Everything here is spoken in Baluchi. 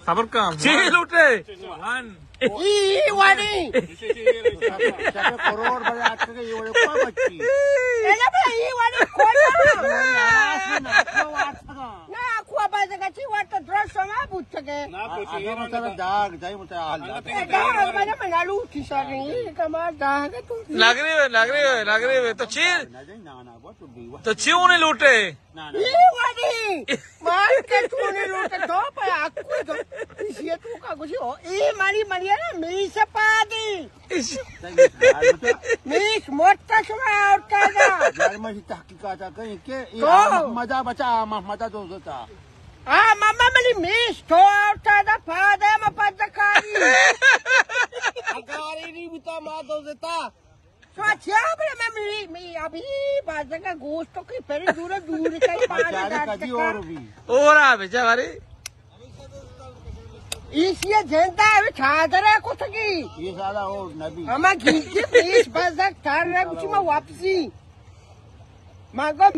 صبر کن۔ چی لوٹے؟ ای، ای وڑی۔ کروڑ بجا اتکگے، ای وڑی کو بچی؟ اے نہ بھائی، ای وڑی کو؟ نا، کو بزگا چی وڑتا درست شما بوتگے۔ نا، کو چی اگر مثلاً داغ، دائی متعال داغ۔ اے داغ بنا من لوٹی سرنگی، کما داغ تو۔ نگری وے، نگری وے، نگری وے۔ تو چی؟ نہ، نہ، نہ، وہ تو بی-، تو چی اونی لوٹے؟ ای وڑی مال کے چونی لوٹ تو پہ اکو تو۔ اسی تو کا گوشی ہو، ای مری مری نا میش پادی۔ میش مرتا شما آورتا دا۔ یار، ما اسی تحقیقات کہیں کہ ای تو۔ محمد بچا، محمد دوزتا۔ آ ماما منی میش تو آورتا دا پادے ما پد کاری۔ اگاری نہیں بتا ما دوزتا۔ تو چیا بڑے میں می، می ابھی بازگا گوشت تو کی پھر دور دور کئی پانی بیچارے ڈال کدی سکا۔ اور بھی۔ اور آ بیچارے۔ ایشی زندہ ہے، چادر ہے کتگی۔ یہ سالا اور نبی۔ اما گیتی پیش بازگ تر رہے، کچھ میں واپسی۔ مگو